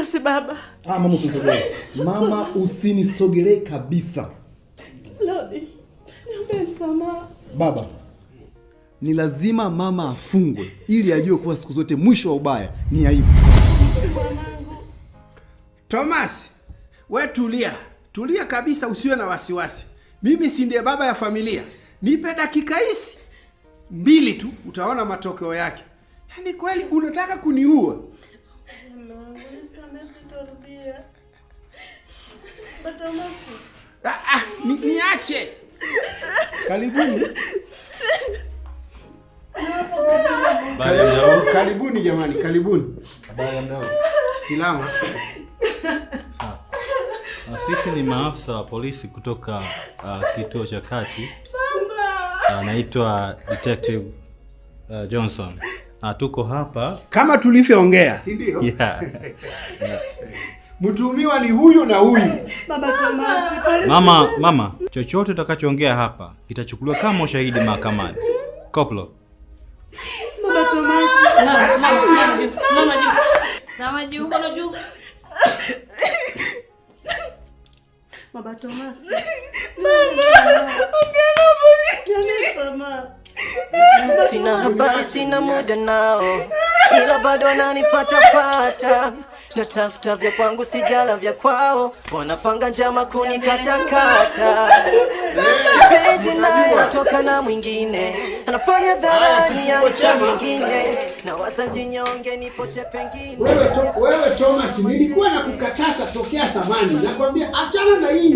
Tomasi baba. Ah, mama usinisogelee. Mama usinisogelee kabisa. Lodi, niombe msamaha. Baba, ni lazima mama afungwe ili ajue kuwa siku zote mwisho wa ubaya ni aibu. Thomas, we tulia, tulia kabisa, usiwe na wasiwasi. Mimi si ndiye baba ya familia? Nipe dakika hizi 2 tu, utaona matokeo yake. Yaani kweli unataka kuniua? Niache. Karibuni. Karibuni jamani, karibuni. Salama. Sawa. Sisi ni maafisa wa polisi kutoka kituo cha kati. Naitwa Detective Johnson. Tuko hapa kama tulivyoongea, si ndio? Yeah. Mtuhumiwa ni huyu na huyu. Baba Thomas, polisi. Mama, mama, chochote utakachoongea hapa kitachukuliwa kama ushahidi mahakamani. Koplo. Baba Thomas. Mama juu. Mama juu. Mkono juu. Baba Thomas. Mama, ongea na polisi. Mama. Sina habari, sina muda nao, ila bado wananifuatafuata. Natafuta vya kwangu, sijala vya kwao, wanapanga njama kunikatakata. Kipenzi naye natoka na mwingine, anafanya dharani ya mtu mwingine, na wasajinyonge nipote pengine. Wewe Thomas, nilikuwa nakukataza tokea zamani, nakwambia achana na hii.